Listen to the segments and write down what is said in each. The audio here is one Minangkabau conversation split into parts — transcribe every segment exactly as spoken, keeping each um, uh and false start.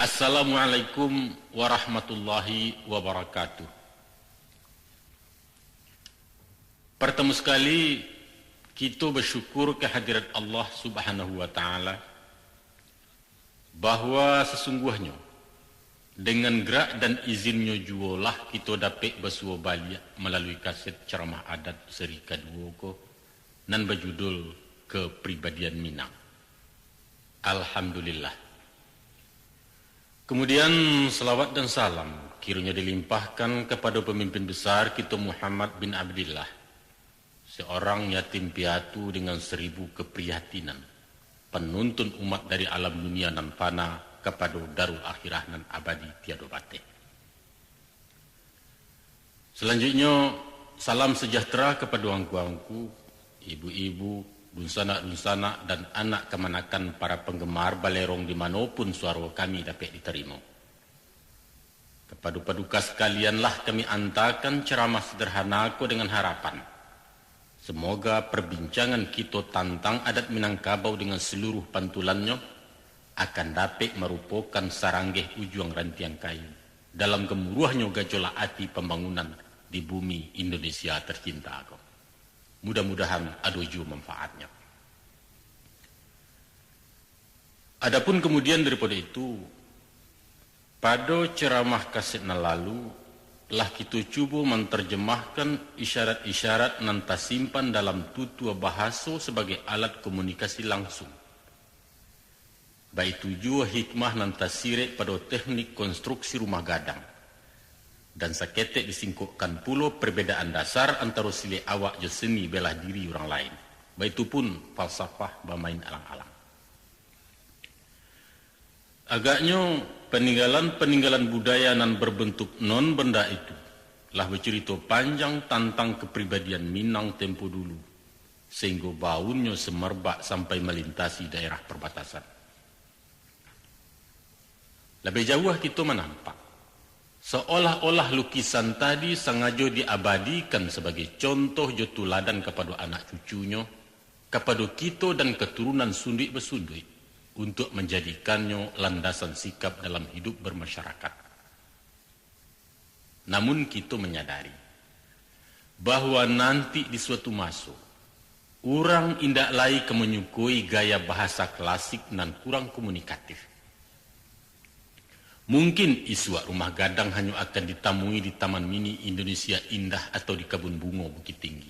Assalamualaikum warahmatullahi wabarakatuh. Partamo sakali, kito basyukur ka hadirat Allah Subhanahu wa Ta'ala, bahwa sasungguahnyo, dengan gerak dan izin-Nyo juolah kito dapek basuo baliak malalui kaset ceramah adat seri kaduo ko, nan bajudul Kepribadian Minang. Alhamdulillah. Kemudian, salawat dan salam kironyo dilimpahkan kapado pamimpin besar kito Muhammad bin Abdillah, seorang yatim piatu dengan seribu keprihatinan, panuntun umat dari alam dunia nan fana kapado darul akhirah nan abadi tiado bateh. Salanjuiknyo, salam sejahtera kapado angku-angku, ibu-ibu, dunsanak-dunsanak, dan anak kamanakan para panggemar balerong di mano pun suaro kami dapek ditarimo. Kapado paduka sakalianlah kami antakan ceramah sederhana ko dengan harapan, semoga perbincangan kito tantang adat Minangkabau dengan seluruh pantulannyo akan dapek marupokan saranggeh ujuang rantiang kayu dalam gamuruahnyo gajolak ati pambangunan di bumi Indonesia tercinta ko. Mudah-mudahan ado juo manfaatnyo. Adapun kamudian daripado itu, pado ceramah kaset nan lalu, lah kito cubo mantarjamahkan isyarat-isyarat nan tasimpan dalam tutua bahaso sabagai alat komunikasi langsung. Baitu juo hikmah nan tasirek pado teknik konstruksi rumah gadang. Dan saketek disingkokkan pulo perbedaan dasar antaro silek awak jo seni belah diri urang lain. Baitu pun falsafah bamain alang-alang. Agaknyo, paninggalan-paninggalan budaya nan berbentuk non benda itu lah bacurito panjang tantang kapribadian Minang tempo dulu, sahinggo baunnyo semerbak sampai malintasi daerah perbatasan. Labiah jauah kito manampak, saolah-olah lukisan tadi sangajo diabadikan sabagai contoh jo tuladan kapado anak cucunyo, kapado kito dan katurunan sunduik-basunduik, untuak manjadikannyo landasan sikap dalam hidup bermasyarakat. Namun kito manyadari, bahwa nanti di suatu maso, urang indak lai ka manyukoi gaya bahasa klasik nan kurang komunikatif. Mungkin isuak rumah gadang hanyo akan ditamui di Taman Mini Indonesia Indah atau di Kabun Bungo Bukittinggi.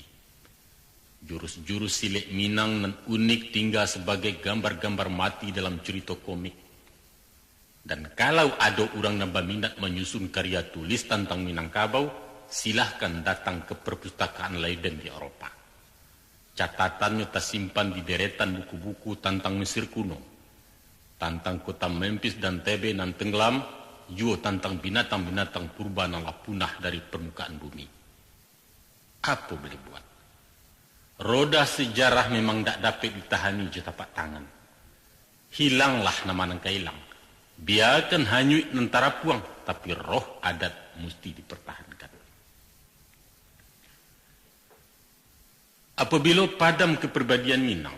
Jurus-jurus silek Minang nan unik tingga sabagai gambar-gambar mati dalam curito komik. Dan kalau ado urang nan baminat manyusun karya tulis tantang Minangkabau, silahkan datang ka Perpustakaan Leiden di Eropa. Catatannyo tasimpan di deretan buku-buku tantang Mesir kuno, tantang kota Memphis dan Thebe nan tenggelam, juo tantang binatang-binatang purba nan lah punah dari permukaan bumi. Apo boleh buat? Roda sejarah memang ndak dapek ditahani jo tapak tangan. Hilanglah nama nan ka hilang. Biakan hanyuik nan tarapuang, tapi roh adat musti dipertahankan. Apabilo padam kepribadian Minang,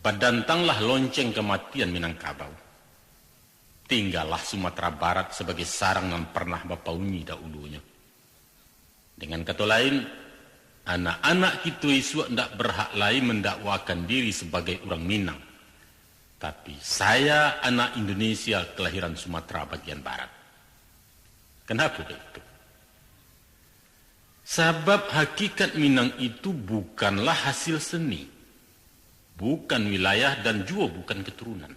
badantanglah lonceng kamatian Minangkabau. Tinggalah Sumatera Barat sabagai sarang nan parnah bapaunyi daulunyo. Dengan kato lain, anak-anak kito isuak ndak berhak lai mendakwakan diri sabagai urang Minang, tapi, "Saya anak Indonesia kelahiran Sumatera bagian barat." Kenapa begitu? Sabab hakikat Minang itu bukanlah hasil seni, bukan wilayah, dan juo bukan keturunan.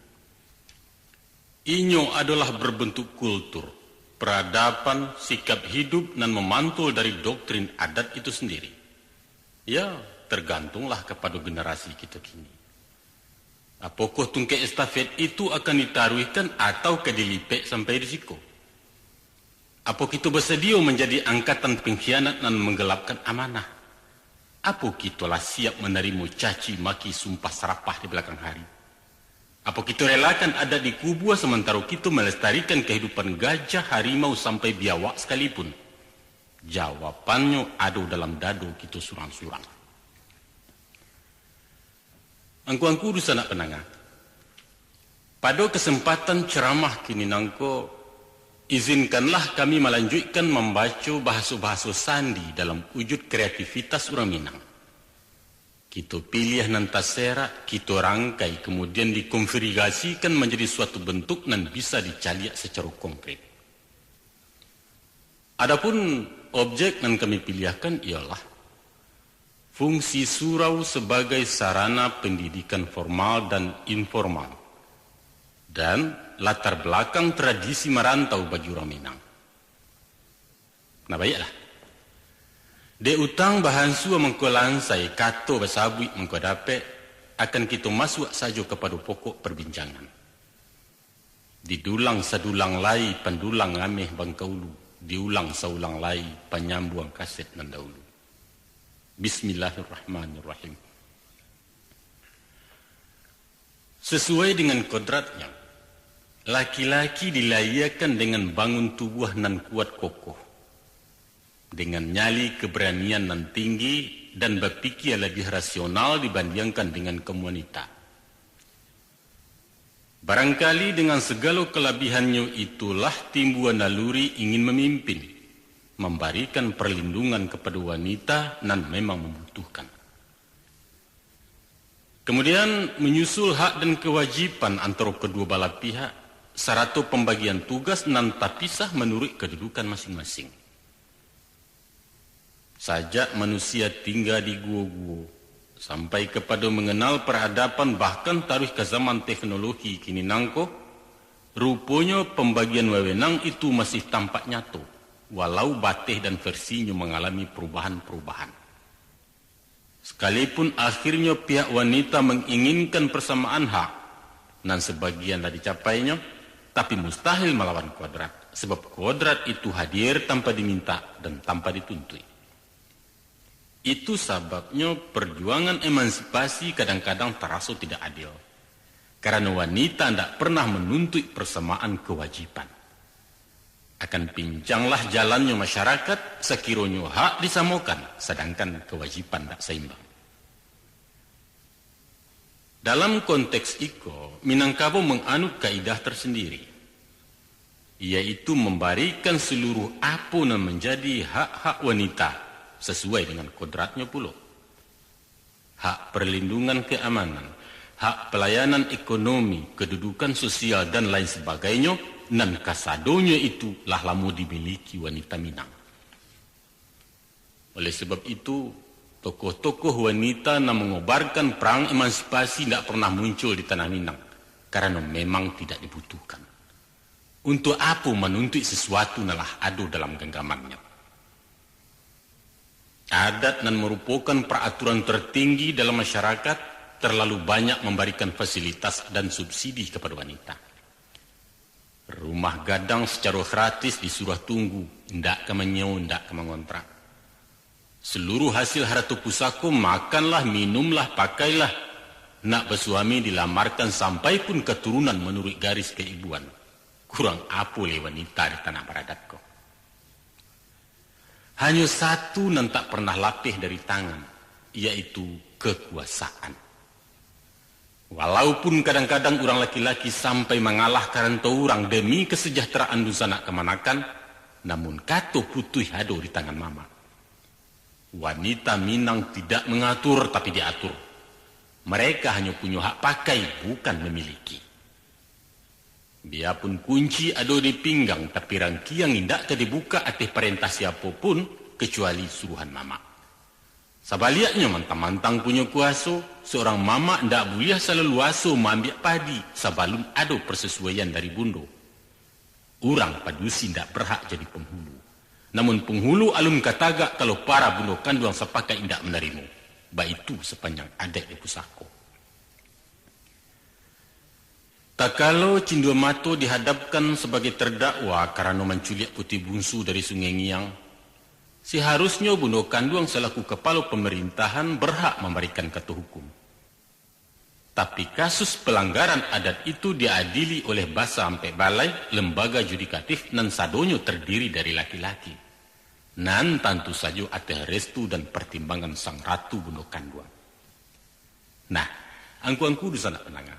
Inyo adolah berbentuk kultur, peradaban, sikap hidup nan mamantul dari doktrin adat itu sendiri. Ya, tergantunglah kapado generasi kito kini. Apokoh tungkek estafet itu akan ditaruihkan atau ka dilipek sampai di siko? Apo kito basadio manjadi angkatan pengkhianat nan manggelapkan amanah? Apo kito lah siap manarimo caci maki, sumpah sarapah di balakang hari? Apo kito relakan adat dikubua, samantaro kito malestarikan kahidupan gajah, harimau, sampai biawak sakalipun? Jawabannyo ado dalam dado kito surang-surang. Angku-angku dunsanak pandanga, Pado kasempatan ceramah kini nangko, izinkanlah kami malanjuikkan mambaco bahaso-bahaso sandi dalam wujud kreativitas urang Minang. Kito piliah nan taserak, kito rangkai, kamudian dikonfigurasikan manjadi suatu bentuk nan bisa dicaliak sacaro konkret. Adapun objek nan kami piliahkan ialah fungsi surau sabagai sarana pandidikan formal dan informal, dan latar balakang tradisi marantau bagi urang Minang. Nah, baiaklah. Dek utang bahansua mangko lansai, kato basabuik mangko dapek, akan kito masuak sajo kapado pokok parbincangan. Didulang sadulang lai, pandulang ameh bangkaulu, diulang saulang lai, panyambuang kaset nan dahulu. Bismillahirrahmanirrahim. Sasuai dengan kodratnyo, laki-laki dilahiakan dengan bangun tubuah nan kuat kokoh, dengan nyali kabaranian nan tinggi, dan bapikia labiah rasional dibandiangkan dengan kaum wanita. Barangkali dengan sagalo kalabihannyo itulah timbua naluri ingin mamimpin, mambarikan parlindungan kapado wanita nan memang mambutuhkan. Kamudian, manyusul hak dan kawajiban antaro kaduo balah pihak, sarato pambagian tugas nan tapisah manuruik kadudukan masing-masing. Sajak manusia tingga di guwo-guwo, sampai kapado manganal paradaban, bahkan taruih ka zaman teknologi kini nangko, ruponyo pambagian wawenang itu masih tampak nyato, walau bateh dan versinyo mangalami parubahan-parubahan. Sakalipun akhirnyo pihak wanita manginginkan parsamaan hak, nan sabagian lah dicapainyo, tapi mustahil malawan kodrat, sabab kodrat itu hadir tanpa diminta dan tanpa dituntuik. Itu sababnyo parjuangan emansipasi kadang-kadang taraso tidak adil, karano wanita ndak pernah manuntuik parsamaan kawajiban. Akan pincanglah jalannyo masyarakat, sakironyo hak disamokan, sadangkan kawajiban ndak saimbang. Dalam konteks iko, Minangkabau manganut kaidah tersendiri, yaitu mambarikan saluruh apo nan manjadi hak-hak wanita sasuai dengan kodratnyo pulo. Hak parlindungan kaamanan, hak palayanan ekonomi, kadudukan sosial, dan lain sabagainyo, nan kasadonyo itu lah lamo dimiliki wanita Minang. Oleh sabab itu, tokoh-tokoh wanita nan mangobarkan parang emansipasi indak pernah muncul di tanah Minang, karano memang tidak dibutuhkan. Untuak apo manuntuik sasuatu nan lah ado dalam ganggamannyo? Adat nan marupokan paraturan tertinggi dalam masyarakat, terlalu banyak mambarikan fasilitas dan subsidi kapado wanita. Rumah gadang sacaro gratis disuruah tunggu, indak ka manyewo, indak ka mangontrak. Saluruh hasil harato pusako, makanlah, minumlah, pakailah. Nak basuami dilamarkan sampai pun katurunan manuruik garis kaibuan. Kurang apo lai wanita di tanah baradat ko? Hanyo satu nan tak pernah lapeh dari tangan, yaitu kakuasaan. Walaupun kadang-kadang urang laki-laki sampai mangalah ka rantau urang demi kasajahteraan dunsanak kamanakan, namun kato putuih ado di tangan mamak. Wanita Minang tidak mangatur, tapi diatur. Mereka hanyo punyo hak pakai, bukan mamiliki. Biapun kunci ado di pinggang, tapi rangkiang indak ka dibukak ateh parentah siapo pun, kacuali suruahan mamak. Sabaliaknyo, mantang-mantang punyo kuaso, saurang mamak ndak buliah salalu aso maambiak padi sabalun ado parsasuaian dari bundo. Urang padusi ndak barhak jadi panghulu. Namun panghulu alun ka tagak kalau para bundo kanduang sapakaik indak manarimo. Baitu sapanjang adaik di pusako. Takalo Cindua Mato dihadapkan sabagai tardakwa karano manculiak Puti Bunsu dari Sungai Ngiang, saharusnyo bundo kanduang salaku kapalo pamarintahan barhak mambarikan kato hukum. Tapi kasus palanggaran adat itu diadili oleh Basa Ampek Balai, lembaga judikatif nan sadonyo tardiri dari laki-laki, nan tantu sajo ateh restu dan partimbangan sang ratu bundo kanduang. Nah, angku-angku dunsanak pandanga,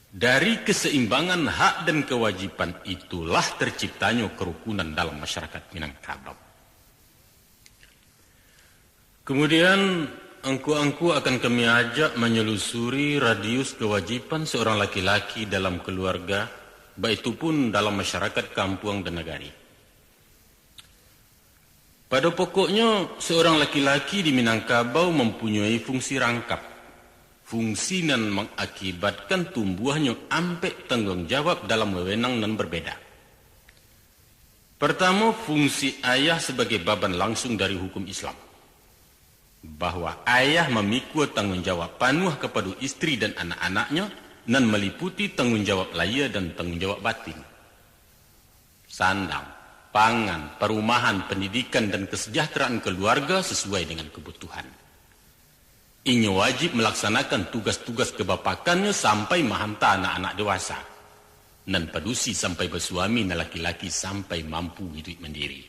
Dari keseimbangan hak dan kewajiban itulah terciptanyo kerukunan dalam masyarakat Minangkabau. Kemudian, angku-angku akan kami ajak manyelusuri radius kewajiban seorang laki-laki dalam keluarga, baitu pun dalam masyarakat kampuang dan nagari. Pado pokoknyo, seorang laki-laki di Minangkabau mampunyoi fungsi rangkap. Fungsi nan mangakibatkan tumbuahnyo ampek tangguang jawab dalam wewenang nan berbeda. Pertamo, fungsi ayah sabagai baban langsung dari hukum Islam, bahwa ayah mamikua tangguang jawab panuah kapado istri dan anak-anaknyo, nan maliputi tangguang jawab lahia dan tangguang jawab batin. Sandang, pangan, parumahan, pandidikan, dan kesejahteraan keluarga sasuai dengan kabutuhan. Inyo wajib malaksanakan tugas-tugas kabapakannyo sampai mahanta anak-anak dewasa, nan padusi sampai basuami, nan laki-laki sampai mampu iduik mandiri.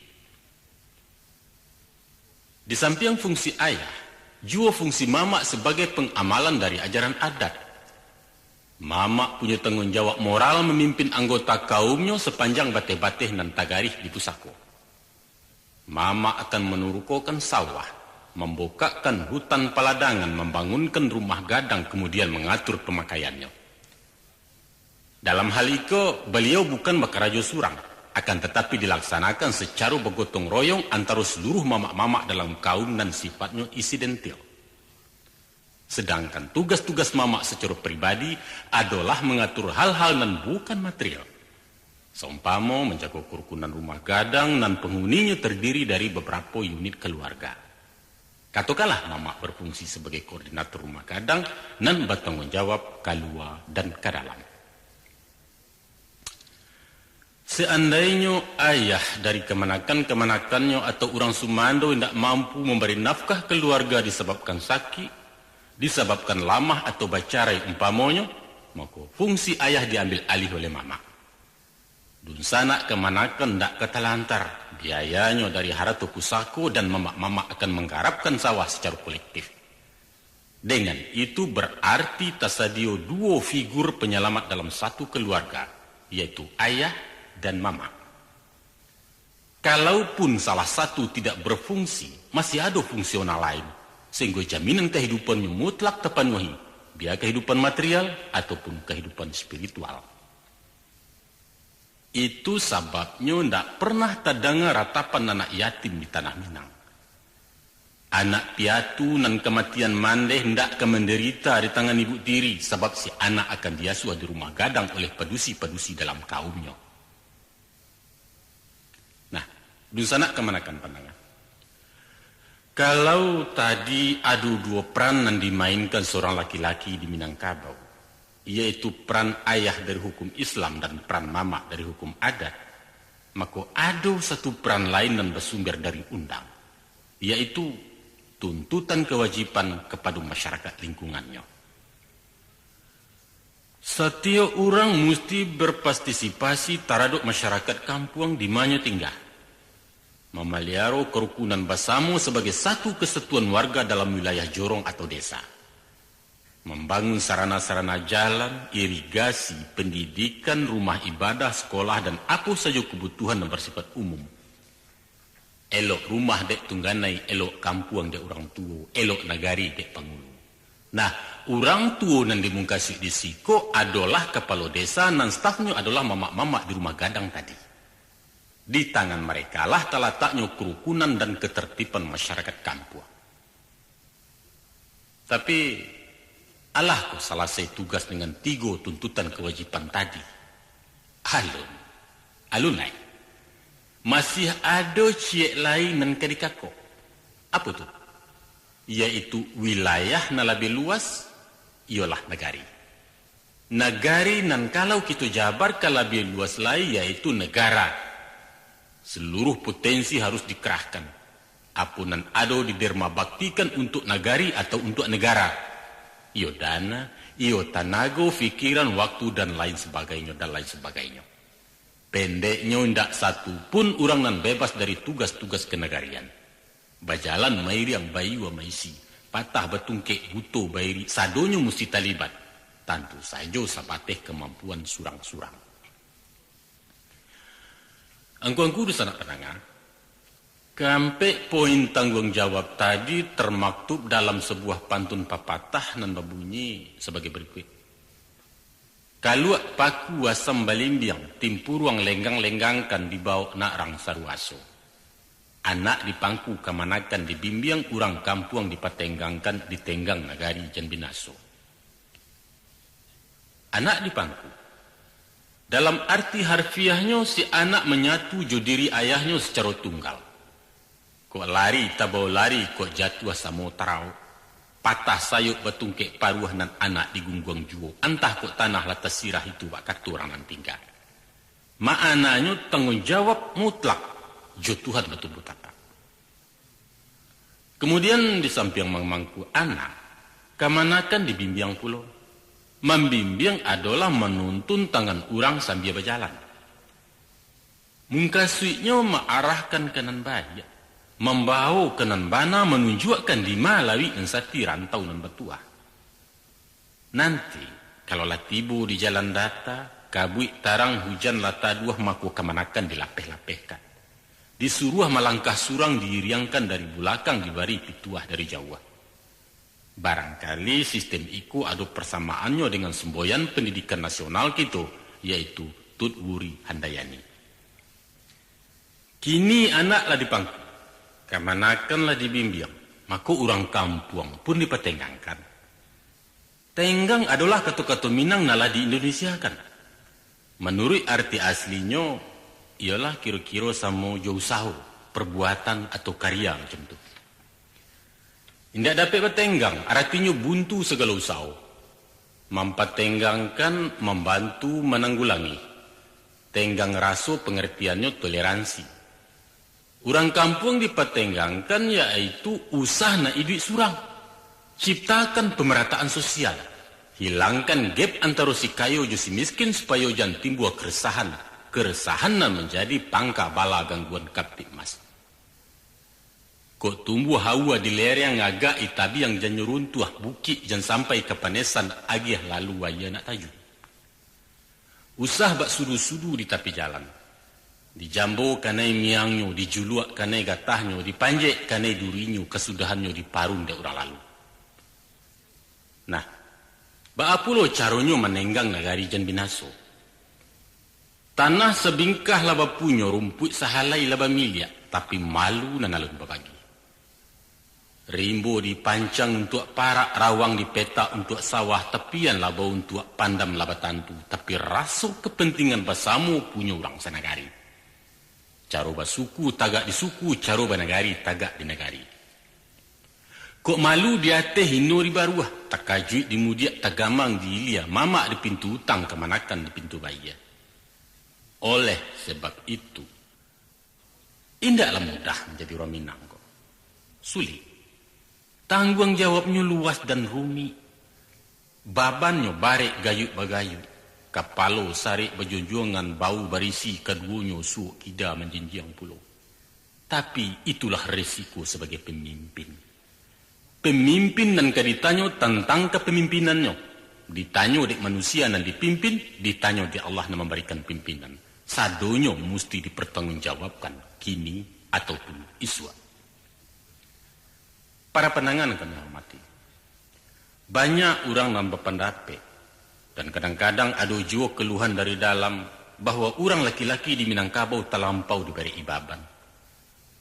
Di sampiang fungsi ayah, juo fungsi mamak sabagai pangamalan dari ajaran adat. Mamak punyo tangguang jawab moral mamimpin anggota kaumnyo sapanjang bateh-bateh nan tagarih di pusako. Mamak akan manurukokan sawah, mambukakkan hutan paladangan, mambangunkan rumah gadang, kamudian mangatur pamakaiannyo. Dalam hal iko, baliau bukan bakarajo surang, akan tatapi dilaksanakan sacaro bagotong royong antaro saluruh mamak-mamak dalam kaum nan sifatnyo insidentil. Sadangkan tugas-tugas mamak sacaro pribadi adolah mangatur hal-hal nan bukan material, saumpamo manjago karukunan rumah gadang nan panguninyo tardiri dari babarapo unit kaluarga. Katokanlah, mamak bafungsi sabagai koordinator rumah gadang nan batangguang jawab kalua dan ka dalam. Seandainyo ayah dari kamanakan-kamanakannyo atau urang sumando indak mampu mambari nafkah kaluarga disababkan sakik, disababkan lamah atau bacarai umpamonyo, mako, fungsi ayah diambil alih oleh mamak. Dunsanak kamanakan ndak ka talantar, biayanyo dari harato pusako, dan mamak-mamak akan manggarapkan sawah sacaro kolektif. Dengan itu, bararti tasadio duo figur panyalamat dalam satu kaluarga, yaitu ayah dan mamak. Kalaupun salah satu tidak berfungsi, masih ado fungsional lain, sehinggo jaminan kahidupannyo mutlak tapanuahi, bia kahidupan material ataupun kahidupan spiritual. Itu sababnyo ndak pernah tadanga ratapan anak yatim di tanah Minang. Anak piatu nan kamatian mandeh ndak ka mandarita di tangan ibu tiri, sabab si anak akan diasuah di rumah gadang oleh padusi-padusi dalam kaumnyo. Nah, dunsanak kamanakan pandanga. Kalau tadi ado duo peran nan dimainkan surang laki-laki di Minangkabau, yaitu peran ayah dari hukum Islam dan peran mamak dari hukum adat, mako ado satu peran lain nan basumber dari undang, yaitu tuntutan kawajiban kapado masyarakat lingkungannyo. Satiok urang musti barpartisipasi taradok masyarakat kampuang di manyo tingga, mamaliaro karukunan basamo sabagai satu kasatuan warga dalam wilayah jorong atau desa, mambangun sarana-sarana jalan, irigasi, pandidikan, rumah ibadah, sakolah, dan apo sajo kabutuhan nan barsifat umum. Elok rumah dek tungganai, elok kampuang dek urang tuo, elok nagari dek pangulu. Nah, urang tuo nan dimungkasuik di siko adolah kapalo desa, nan stafnyo adolah mamak-mamak di rumah gadang tadi. Di tangan marekalah talataknyo karukunan dan katartiban masyarakat kampuang. Tapi, alah ko salasai tugas dengan tigo tuntutan kawajiban tadi? Alun. Alun lai. Masih ado ciek lai nan ka dikako. Apo tu? Yaitu wilayah nan labiah luas, iyolah nagari. Nagari nan kalau kito jabarkan labiah luas lai, yaitu nagara. Saluruh potensi harus dikerahkan. Apo nan ado didermabaktikan untuak nagari atau untuak nagara. Iyo dana, iyo tanago, pikiran, waktu, dan lain sabagainyo, dan lain sabagainyo. Pendeknyo, indak satu pun urang nan bebas dari tugas-tugas kenagarian. Bajalan mairiang bayua maisi, patah batungkek, buto bairik, sadonyo musti talibat. Tantu sajo sabateh kamampuan surang-surang. Angku-angku dunsanak pandanga, kaampek poin tangguang jawab tadi termaktub dalam sabuah pantun papatah nan babunyi sabagai barikuik. Kaluak paku asam balimbiang, timpuruang lenggang-lenggangkan dibawok nak rang saruaso. Anak dipangku kamanakan dibimbiang, urang kampuang dipatenggangkan ditenggang nagari jan binaso. Anak dipangku. Dalam arti harfiahnyo, si anak manyatu jo diri ayahnyo sacaro tunggal. Kok lari tabao lari, kok jatuah samo taraok. Patah sayok batungkek paruah nan anak digungguang juo, antah kok tanah lah tasirah itu bak kato urang nan tingga. Ma'ananyo tangguang jawab mutlak jo Tuhan batumbuah tapak. Kamudian, di sampiang mamangku anak, kamanakan dibimbiang pulo. Mambimbiang adolah manuntun tangan urang sambia bajalan. Mungkasuiknyo maarahkan ka nan baiak, mambawo ka nan bana, manunjuakkan di ma lawik nan sati rantau nan batuah. Nanti, kalau lah tibo di jalan data, kabuik tarang hujan lah taduah, mako kamanakan dilapeh-lapehkan. Disuruah malangkah surang, diiriangkan dari bulakang, dibari pituah dari jauah. Barangkali sistem iko ado parsamaannyo dengan semboyan pendidikan nasional kito, yaitu Tut Wuri Handayani. Kini anak lah dipangku, kamanakan lah dibimbiang, mako urang kampuang pun dipatenggangkan. Tenggang adolah kato-kato Minang nan lah di-Indonesiakan. Manuruik arti aslinyo, iyolah kiro-kiro samo jo usaho, perbuatan, atau karya macam tu. Indak dapek batenggang, aratinyo buntu sagalo usaho. Mampatenggangkan, mambantu, mananggulangi. Tenggang raso pangartiannyo toleransi. Urang kampuang dipatenggangkan, yaitu usah nak iduik surang. Ciptakan pemerataan sosial. Hilangkan gap antaro si kayo jo si miskin, supayo jan timbua keresahan. Keresahan nan manjadi pangka bala gangguan Kamtibmas. Kok tumbuah aua di lereng, agak di tabiang jannyo runtuah, bukik jan sampai kapanesan, agiah lalu aia nak tajuik. Usah bak sudu-sudu di tapi jalan. Dijambo kanai miangnyo, dijuluak kanai gatahnyo, dipanjek kanai durinyo, kasudahannyo diparun dek urang lalu. Nah, baa pulo caronyo manenggang nagari jan binaso? Tanah sabingkah lah bapunyo, rumpuik sahalai lah bamiliak, tapi malu nan alun babagi. Rimbo dipancang untuak parak, rawang dipetak untuak sawah, tapian labau untuak pandam lah batantu, tapi raso kapantingan basamo punyo urang sanagari. Caro basuku tagak di suku, caro banagari tagak di nagari. Kok malu di ateh, hino di baruah, takajuik di mudiak, tagamang di ilia, mamak di pintu utang, kamanakan di pintu bayia. Oleh sebab itu, indaklah mudah manjadi urang Minang ko. Sulik. Tangguang jawabnyo luas dan rumik. Babannyo barek gayuik bagayuik. Kapalo sarek bajonjongan, bau barisi kaduonyo, suok kida manjinjiang pulo. Tapi, itulah resiko sabagai pamimpin. Pamimpin nan ka ditanyo tantang kapamimpinannyo, ditanyo dek manusia nan dipimpin, ditanyo dek Allah nan mambarikan pimpinan. Sadonyo musti dipartanggungjawabkan, kini ataupun isuak. Para pandanga nan kami hormati, banyak urang nan bapandapek, dan kadang-kadang ado juo kaluhan dari dalam, bahwa urang laki-laki di Minangkabau talampau dibarek-i baban,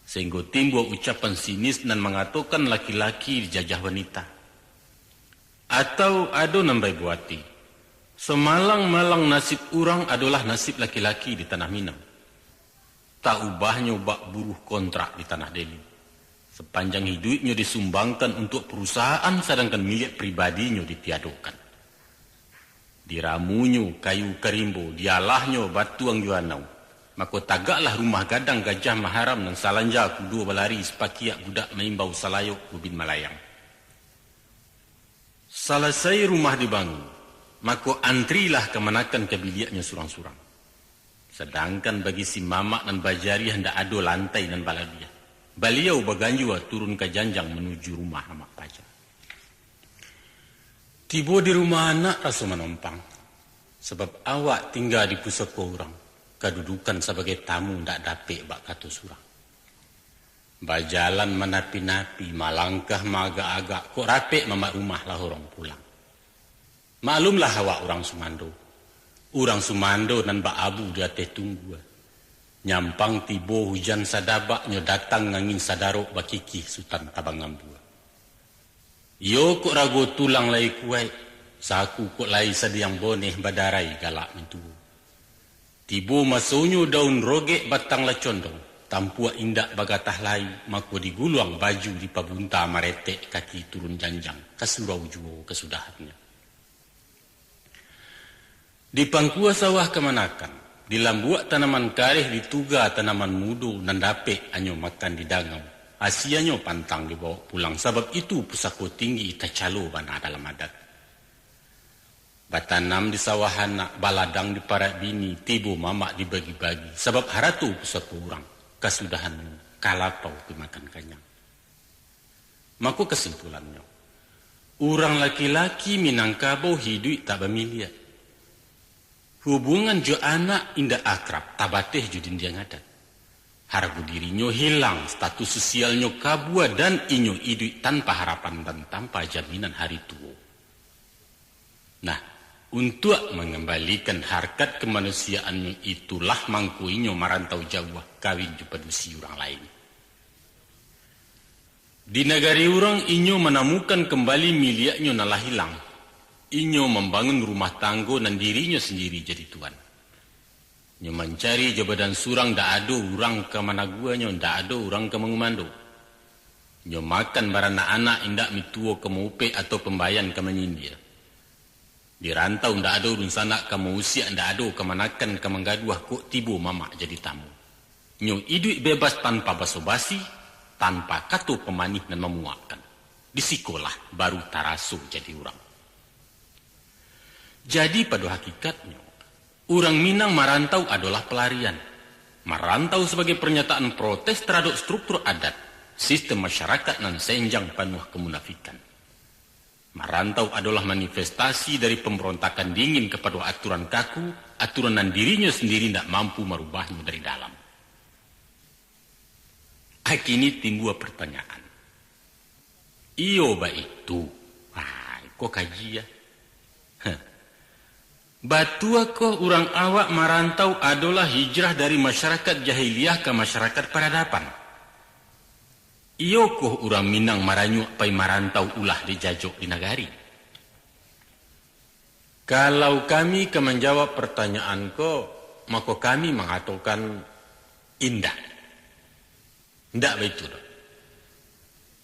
sahinggo timbua ucapan sinis nan mangatokan laki-laki dijajah wanita. Atau ado nan baibo ati, samalang-malang nasib urang adolah nasib laki-laki di tanah Minang. Tak ubahnyo bak buruh kontrak di tanah Deli. Sapanjang hiduiknyo disumbangkan untuak parusahaan, sadangkan miliak pribadinyo ditiadokan. Diramunyo kayu karimbo, dialahnyo batuang jo anau. Mako, tagaklah rumah gadang Gajah Maharam nan salanja kudo balari, sapakiak budak maimbau salayok ubin malayang. Salasai rumah dibangun, mako antrilah kamanakan ka biliaknyo surang-surang. Sadangkan bagi si mamak nan bajariah, ndak ado lantai nan balabiah. Baliau baganjua turun ka janjang manuju rumah amak paja. Tibo di rumah anak raso manompang, sabab awak tingga di pusako urang, kadudukan sabagai tamu ndak dapek bak kato surang. Bajalan manapi-napi, malangkah maagak-agak, kok rapek mamak rumah lah urang pulang. Maklumlah awak urang sumando. Urang sumando nan baabu di ateh tunggua. Nyampang tibo hujan sadabak, nyo datang angin sadarok, bakikih Sutan Tabang Ambua. Iyo kok rago tulang lai kuaik, saku kok lai sadiang boneh, badarai galak mintuo. Tibo masonyo daun rogek batang lah condong, tampuak indak bagatah lai, mako diguluang baju dipabunta maretek kaki turun janjang, ka surau juo kasudahannyo. Di pangkua sawah kamanakan, di lambuak tanaman kareh, di tuga tanaman mudo, nan dapek anyo makan di dangau, asianyo pantang dibawok pulang, sabab itu pusako tinggi tacalo bana dalam adat. Batanam di sawah anak, baladang di parak bini, tibo mamak dibagi-bagi, sabab harato pusako urang, kasudahannyo ka lapau pi makan kanyang. Mako kasimpulannyo, urang laki-laki Minangkabau hiduik tak bamiliak. Hubungan jo anak indak akrab, tabateh jo dindiang adat. Hargo dirinyo hilang, status sosialnyo kabua, dan inyo iduik tanpa harapan dan tanpa jaminan hari tuo. Nah, untuak mangambalikan harkat kamanusiaannyo itulah mangko inyo marantau jauah, kawin jo padusi urang lain. Di nagari urang inyo manamukan kambali miliaknyo nan lah ilang. Inyo mambangun rumah tanggo nan dirinyo sandiri jadi tuan. Nyo mancari jo badan surang, ndak ado urang ka managuanyo, ndak ado urang ka mangumando. Nyo makan baranak-anak, indak mituo ka maupek atau pambayan ka manyindia. Di rantau ndak ado dunsanak ka mausiak, ndak ado kamanakan ka manggaduah, kok tibo mamak jadi tamu. Nyo iduik bebas tanpa baso-basi, tanpa kato pamanih nan mamuakkan. Di sikolah baru taraso jadi urang. Jadi pado hakikatnyo, urang Minang marantau adolah palarian. Marantau sabagai parnyataan protes taradok struktur adat, sistem masyarakat nan senjang panuah kamunafikan. Marantau adolah manifestasi dari pambarontakan dingin kapado aturan kaku, aturan nan dirinyo sandiri ndak mampu marubahnyo dari dalam. Akini timbua partanyaan. Iyo baitu. Wah, iko kaji ya. Heh. Batuakoh urang awak marantau adolah hijrah dari masyarakat jahiliah ka masyarakat paradaban? Iyokoh urang Minang maranyuak pai marantau ulah dijajok di nagari? Kalau kami ka manjawab partanyaan ko, mako kami mangatokan indak. Indak baitu doh.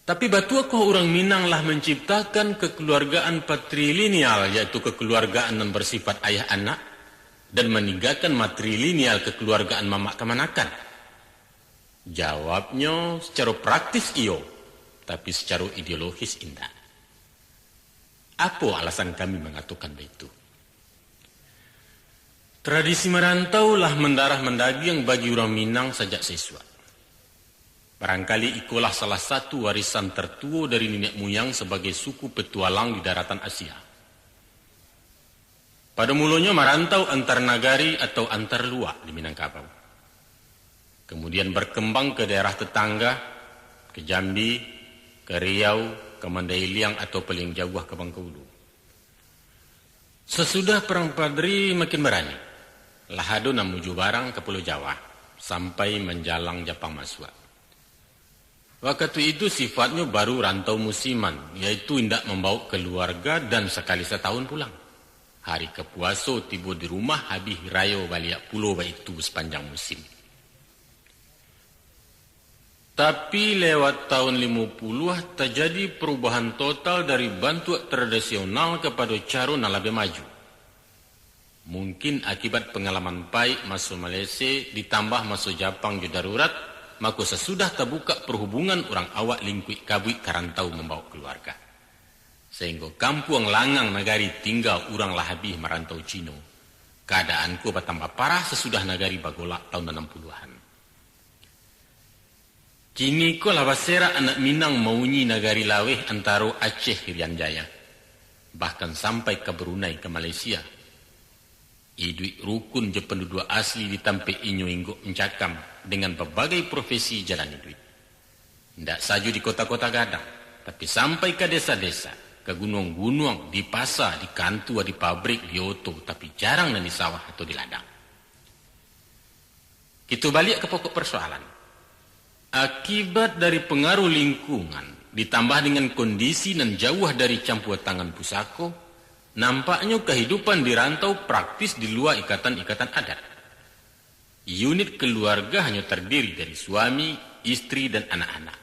Tapi batuakoh urang Minang lah manciptakan kakaluargaan patrilineal, yaitu kakaluargaan nan barsifat ayah anak, dan maninggakan matrilineal kakaluargaan mamak kamanakan? Jawabnyo, sacaro praktis iyo, tapi sacaro ideologis indak. Apo alasan kami mangatokan baitu? Tradisi marantau lah mandarah mandagiang bagi urang Minang sajak saisuak. Barangkali ikolah salah satu warisan tartuo dari niniak muyang sabagai suku petualang di daratan Asia. Pado mulonyo marantau antar nagari atau antar luak di Minangkabau. Kamudian barkambang ka daerah tatangga, ka Jambi, ka Riau, ka Mandailing atau paliang jauah ka Bangkaulu. Sasudah Parang Padri makin barani, lah ado nan muju barang ka Pulau Jawa, sampai manjalang Japang masuak. Wakatu itu sifatnyo baru rantau musiman, yaitu indak mambawok kaluarga dan sakali satahun pulang. Hari ka puaso tibo di rumah, habih rayo baliak pulo baitu sapanjang musim. Tapi lewat tahun limo puluah, tajadi parubahan total dari bantuak tradisional kapado caro nan labiah maju. Mungkin akibat pangalaman paik maso Malese ditambah maso Japang jo darurat, mako sasudah tabukak parhubungan, urang awak lingkuik kabuik ka rantau mambawok kaluarga. Sainggo kampuang langang nagari tingga urang lah habih marantau Cino. Kaadaan ko batambah parah sasudah nagari bagolak tahun anam puluahan. Kini ko lah baserak anak Minang maunyi nagari laweh antaro Aceh Irian Jaya. bahkan sampai ka Brunei, ka Malaysia. Iduik rukun jo panduduak asli di tampek inyo inggok mancakam dengan babagai profesi jalan iduik. Indak sajo di kota-kota gadang, tapi sampai ka desa-desa, ka gunuang-gunuang, di pasa, di kantua, di pabrik, di oto, tapi jarang nan di sawah atau di ladang. Kito baliak ka pokok parsoalan. Akibat dari pangaruh lingkungan, ditambah dengan kondisi nan jauah dari campua tangan pusako, nampaknyo kahidupan di rantau praktis di lua ikatan-ikatan adat. Unit kaluarga hanyo tardiri dari suami, istri, dan anak-anak.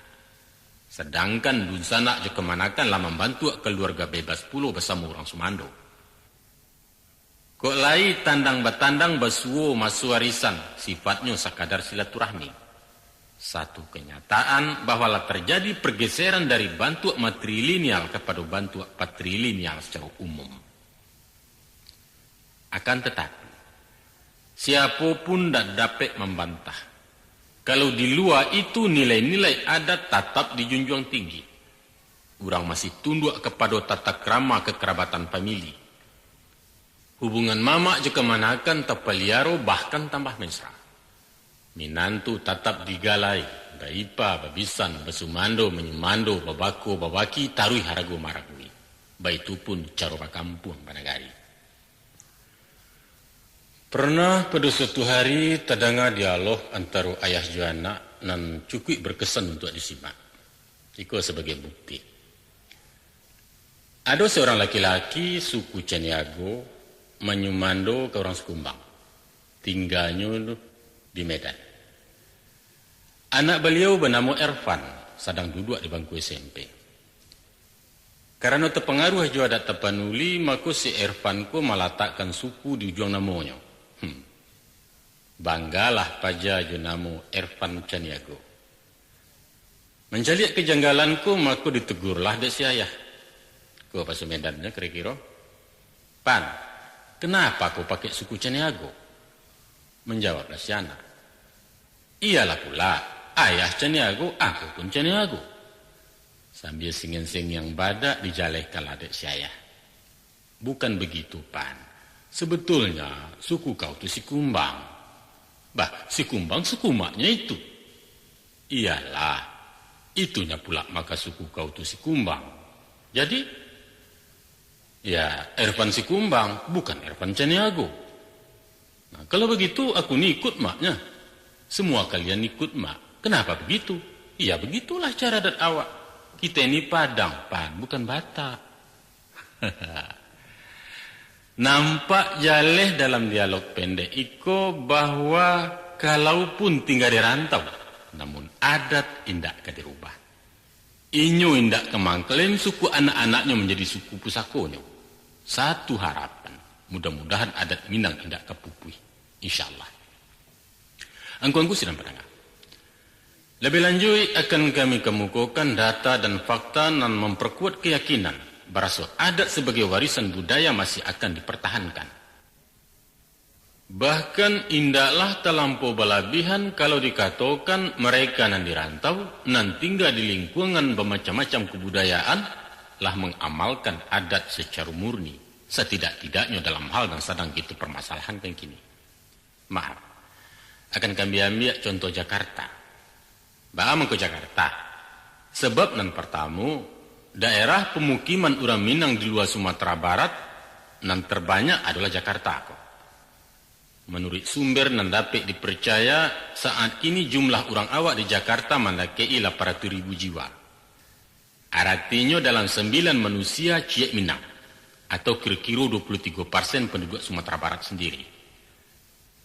Sadangkan dunsanak jo kamanakan lah mambantuak kaluarga bebas pulo basamo urang sumando. Kok lai tandang batandang basuo maso arisan, sifatnyo sakadar silaturahmi. Satu kanyataan bahwa lah tarjadi pargeseran dari bantuak matrilineal kapado bantuak patrilineal sacaro umum. Akan tatapi, siapo pun ndak dapek mambantah, kalau di lua itu nilai-nilai adat tatap dijunjuang tinggi. Urang masih tunduak kapado tata krama kakarabatan famili. Hubungan mamak jo kamanakan tapaliaro bahkan tambah mesra. Minantu tatap digalai, baipa, babisan, basumando, manyumando, babako, babaki, taruih harago maragui. Baitu pun caro bakampuang banagari. Pernah pado suatu hari tadanga dialog antaro ayah jo anak nan cukuik barkesan untuak disimak. Iko sabagai bukti. Ado saurang laki-laki suku Caniago manyumando ka urang Sikumbang. Tingganyo di Medan. Anak baliau banamo Ervan, sadang duduak di bangku S M P. Karano tapangaruah jo adat Tapanuli, mako si Ervan ko malatakkan suku di ujuang namonyo. Hmm. Banggalah paja jo namo Ervan Caniago. Mancaliak kajanggalan ko, mako ditegurlah dek si ayah. Ko baso Medannyo kiro-kiro, "Pan, kenapa ko pakai suku Caniago?" Manjawablah si anak, "Iyolah pula, ayah Caniago, aku pun Caniago." Sambia singiang-singiang badak dijalehkanlah dek si ayah. "Bukan begitu, Pan. Sebetulnya, suku kau tu Sikumbang." "Bah, Sikumbang suku maknyo itu." "Iyolah, itunyo pula maka suku kau tu Sikumbang. Jadi, ya, Ervan Sikumbang, bukan Ervan Caniago." "Nah, kalau begitu, aku ni ikut maknya." "Semua kalian ikut mak. Kenapa begitu?" "Ya, begitulah cara adat awak. Kita ini Padang, Pan, bukan Batak." Nampak jaleh dalam dialog pendek iko bahwa kalaupun tingga di rantau, namun adat indak ka dirubah. Inyo indak ka mangklaim suku anak-anaknyo manjadi suku pusakonyo. Satu harapan, mudah-mudahan adat Minang indak ka pupuih. Insyaallah. Angku-angku sidang pandanga, labiah lanjuik akan kami kamukokan data dan fakta nan mamparkuat kayakinan, baraso adat sabagai warisan budaya masih akan dipartahankan. Bahkan indaklah talampau balabihan kalau dikatokan mareka nan di rantau, nan tingga di lingkuangan bamacam-macam kabudayaan, lah mangamalkan adat sacaro murni, satidak-tidaknyo dalam hal nan sadang kito parmasalahankan kini. Maaf, akan kami ambiak contoh Jakarta. Baa mangko Jakarta? Sabab nan partamo, daerah pamukiman urang Minang di lua Sumatera Barat nan tarbanyak adolah Jakarta ko. Manuruik sumber nan dapek diparcaya, saat kini jumlah urang awak di Jakarta mandakek-i lapan ratuih ribu jiwa. Aratinyo, dalam sambilan manusia ciek Minang, atau kiro-kiro dua puluh tigo persen panduduak Sumatera Barat sandiri.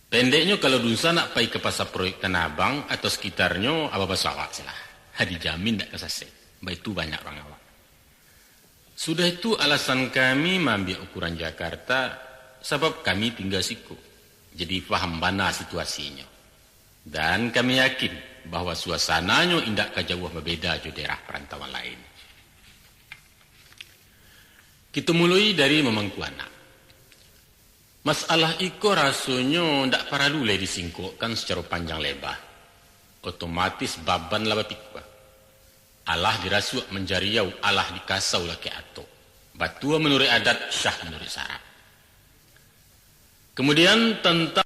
Pendeknyo, kalau dunsanak pai ka Pasa Proyek Tanah Abang atau sakitarnyo, aba baso awak se lah. Ha, dijamin dak ka sasek. Baitu banyak urang awak. Sudah itu, alasan kami maambiak ukuran Jakarta, sabab kami tingga siko. Jadi, faham bana situasinyo. Dan kami yakin bahwa suasananyo indak ka jauah babeda jo daerah parantauan lain. Kito muloi dari mamangku anak. Masalah iko rasonyo ndak paralu lai disingkokkan sacaro panjang leba. Otomatis baban lah bapikua. Alah dirasuak manjariau, alah dikasau lakek atok. Batua manuruik adat, syah manuruik syarak. Kemudian tentang